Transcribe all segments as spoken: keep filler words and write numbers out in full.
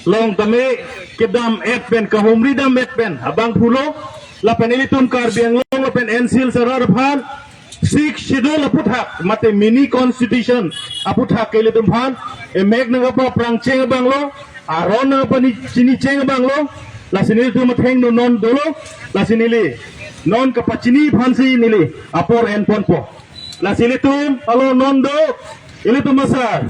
along tame kedam-et pen, kahumri dam-et pen abangphu lo. Lapen ilitum Karbi Anglong lapen N C Hills arat aphan Sixth Schedule aputhak mate mini constitution aputhak ke ilitum aphan emek nangkapaprangcheng abang lo, aron nangkapachinicheng abang lo. Lasi nelitum athengno non dolo, lasi neli non kapachini aphansi neli apor enponpo. Lasi ilitum along non do, ilitum asar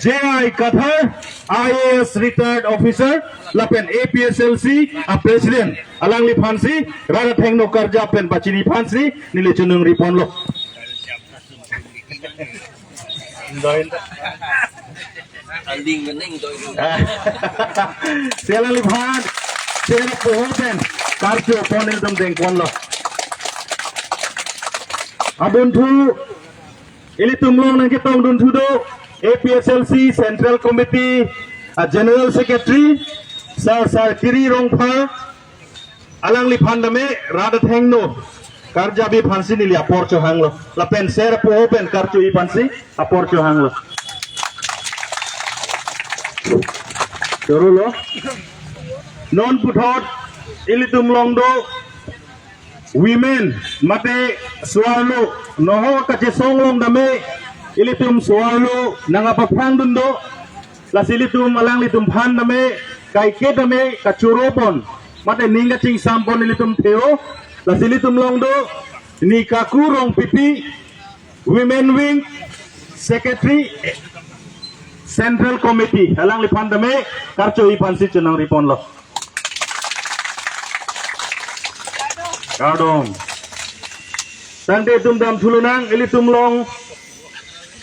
J I Kathar, I A S retired officer, lapen A P H L C a president, alangliphansi rat athengno karjap pen pachini aphansi neli choningriponlo. Aling kening doi. Si alangliphan sera poho pen karcho pon ilitum dengponlo. Adunthu ilitum along nangketongdunthu do A P H L C Central Committee a General Secretary Sar Sarkiri Rongphar, alangliphan tame rat athengno karjap aphansi neli apor chohanglo. Lapen sera poho pen karcho aphansi apor chohanglo. Chorolo. Non puthot ilitum along do women mate so-arlo, noho kachesong along tame ilitum so-arlo nangkapaphrangdun do. Lasi ilitum alanglitum aphan tame kaike tame kachoropon mate ning kachingsampon ilitum theo. Lasi ilitum along do Nikaku Rongpipi, Women Wing Secretary, Central Committee, alangliphan tame karcho aphansi choningriponlo. Kardom. Tangte itum damthulonang, ilitum along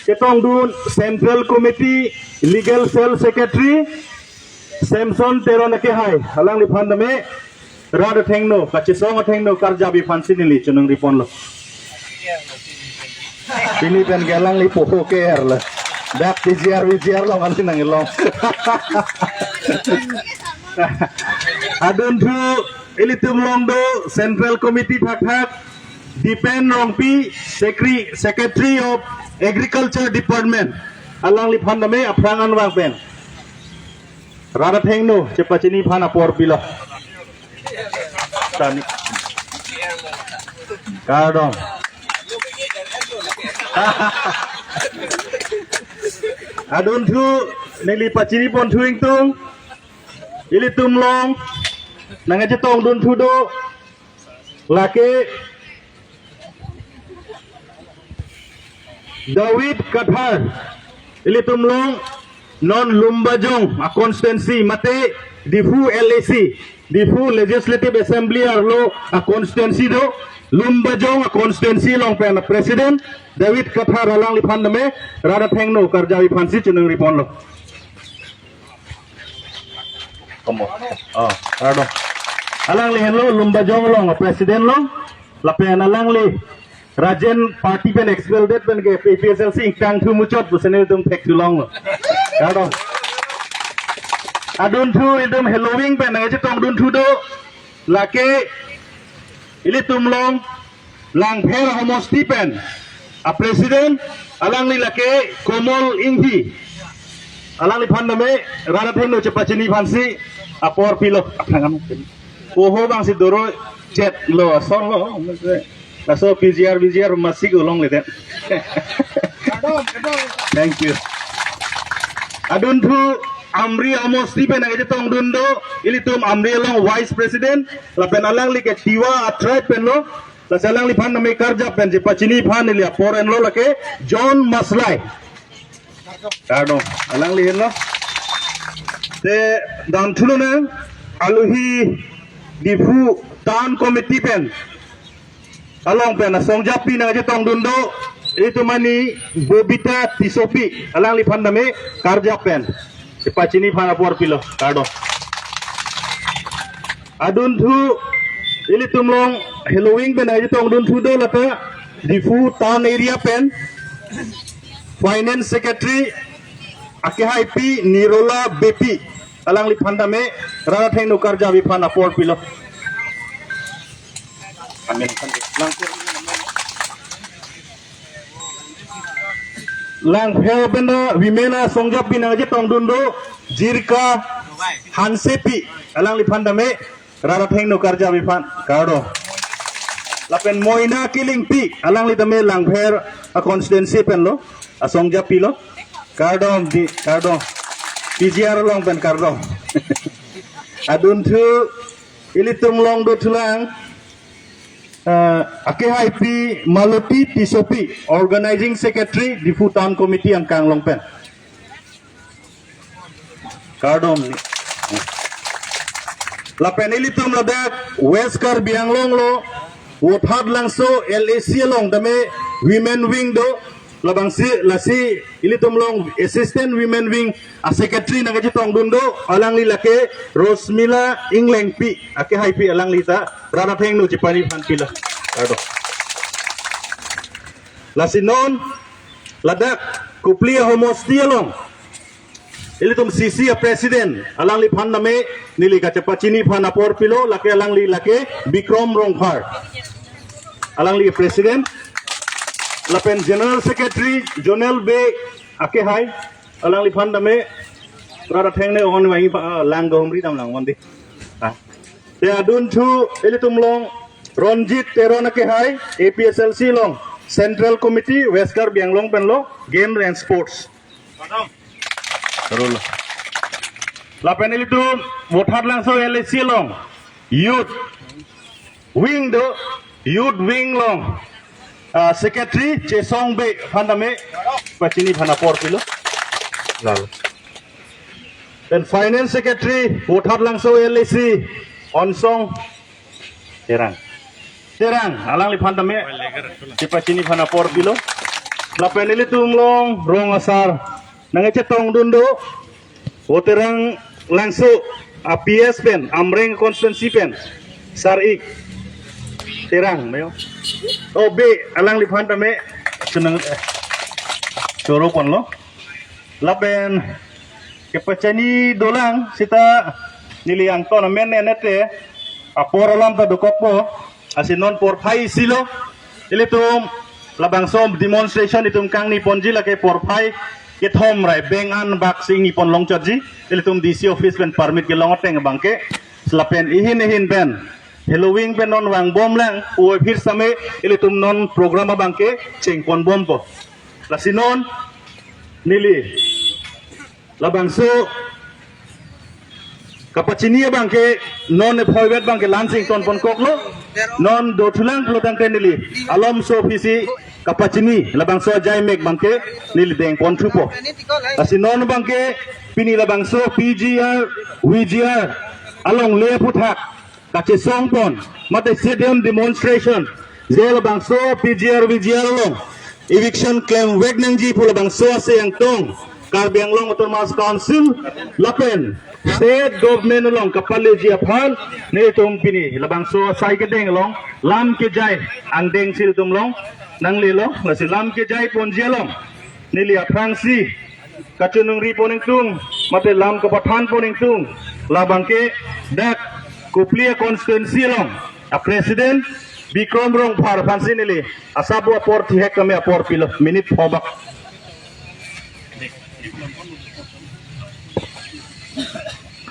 ketongdun Central Committee Legal Cell Secretary Samson Teron akehai, alangliphan tame rat athengno, kachesong athengno karjap aphansi neli choningriponlo. Pini pen ke alangli poho ke-er lo. Dak T G R V G R along ansi nangkelong. Adunthu ilitum along do Central Committee thakthak Dipen Rongpi, Secre-, Secretary of Agriculture Department, alangliphan tame aphrang anvang pen rat athengno chepachini aphan apor pilo. Tani. Kardom. Adunthu neli pachiniponthu ingtung. Ilitum along nangkachetongdunthu do lake David Kathar, ilitum along non Lumbajong a constituency mate Diphu L A C, Diphu Legislative Assembly arlo a constituency do, Lumbajong a constituency along pen President David Kathar, alangliphan tame rat athengno karjap aphansi choningriponlo. Komo. Oh, kardom. Alangli henlo Lumbajong along president lo. Lapen alangli Rajen party pen expelled pen ke A P H L C ingtangthu muchot pusi nelitum thekthu longlo. Kardom. Adunthu ilitum Helo Wing pen nangkachetongdunthu do lake ilitum along Langpher homosti pen a president alangli lake Komol Inghi. Alangliphan tame rat athengno chepachini aphansi apor pilo. Aphrang am. Poho abangsi doro chet lo, ason lo. Laso P G R, V G R masik ulong leten. Thank you. Adunthu Amri homosti pen nangkachetongdun do, ilitum Amri along vice president, lapen alangli ke Tiwa a tribe pen lo, lasi alangliphan tame karjap pen chepachini aphan neli apor enlo lake John Maslai. Kardom, alangli henlo. Te damthulonang, aluhi Diphu Town Committee pen along pen asongjapi nangkachetongdun do, itum ani Bobita Tissopi, alangliphan tame karjap pen chepachini aphan apor pilo. Kardom. Adunthu ilitum along Helo Wing pen nangkachetongdunthu do lata Diphu Town area pen Finance Secretary akehaipi Nirola Beypi, alangliphan tame rat athengno karjap aphan apor pilo. Amen. Langpher pen women asongjapi nangkachetongdun do, Jirka Hansepi, alangliphan tame rat athengno karjap aphan, kardom. Lapen Moina Killingpi, alangli tame Langpher a constituency penlo, asong japi lo. Kardom di, kardom. P G R along pen kardom. Adunthu ilitum along dothulang, eh, akehaipi Maloti Tissopi, Organizing Secretary, Diphu Town Committee angkang along pen. Kardom ni. Lapen ilitum ladak West Karbi Anglong lo, Vothatlangso L A C along tame Women Wing do, labangsi lasi ilitum along Assistant Women Wing a Secretary nangkachetongdun do, alangli lake Rosmila Inglengpi, akehaipi alangli ta rat athengno chepani aphan pilo. Kardom. Lasi non ladak Kopili ahomosti along ilitum C C a President, alangliphan tame neli kachepachini aphan apor pilo, lake alangli lake Bikrom Rongphar. Alangli President. Lapen General Secretary Jonel Bey akehai, alangliphan tame rat athengno on wangi pa, ah, lang gomri dam lang mandi. Ah. Te adunthu ilitum along Ronjit Teron akehai, A P S L C along, Central Committee, West Karbi Anglong penlo, Game and Sports. Rolo. Lapen ilitum Vothatlangso L A C along Youth Wing do, Youth Wing along, ah, Secretary Chesong Bey aphan tame pachini aphan apor pilo. Lalo. Then Finance Secretary Vothatlangso L A C Onsong Terang. Terang, alangliphan tame chepachini aphan apor pilo. Lapen ilitum along rong asar nangkachetongdun do, Voterang Langso a P S pen, Amreng constituency pen, Sar-ik Terang, mayo. O Bey, alangliphan tame chenang, eh, choro ponlo. Lapen kepachini dolang seta neli angton amen enete apor alam ta dokokpo, lasi non porphai isi lo, ilitum labangso demonstration itum kangni ponji lake porphai kethom ra beng an bak si ingni pon longchotji, ilitum D C office pen permit kelong ateng abangke, lapen ihin ihin pen Halloween pen non vangbomlang, puvoiphit same ilitum non program abangke chengponbompo. Lasi non neli labangso kapachini abangke non aphoivet abangke la-ansi ington ponkoklo. Non dothulang pulotangte neli alomso aphisi kapachini labangso ajaimek abangke neli dengponthupo. Lasi non abangke pini labangso P G R, V G R alongle aphuthak kachesongpon, mate sit-in demonstration, je labangso P G R, V G R along eviction klemvek nangji pu labangso asai angtong Karbi Anglong Autonomous Council lapen State Government along kapaleji aphan nelitum pini labangso asai kedeng along lam kejai angdeng si ilitum along nanglelo, lasi lam kejaiponji along neli aphrangsi kachiningri pon ingtung, mate lam kapathan pon ingtung, labangke dak Kopili constituency along a President Bikrom Rongphar aphansi neli asap apor thihek tame apor pilo, minute phobak.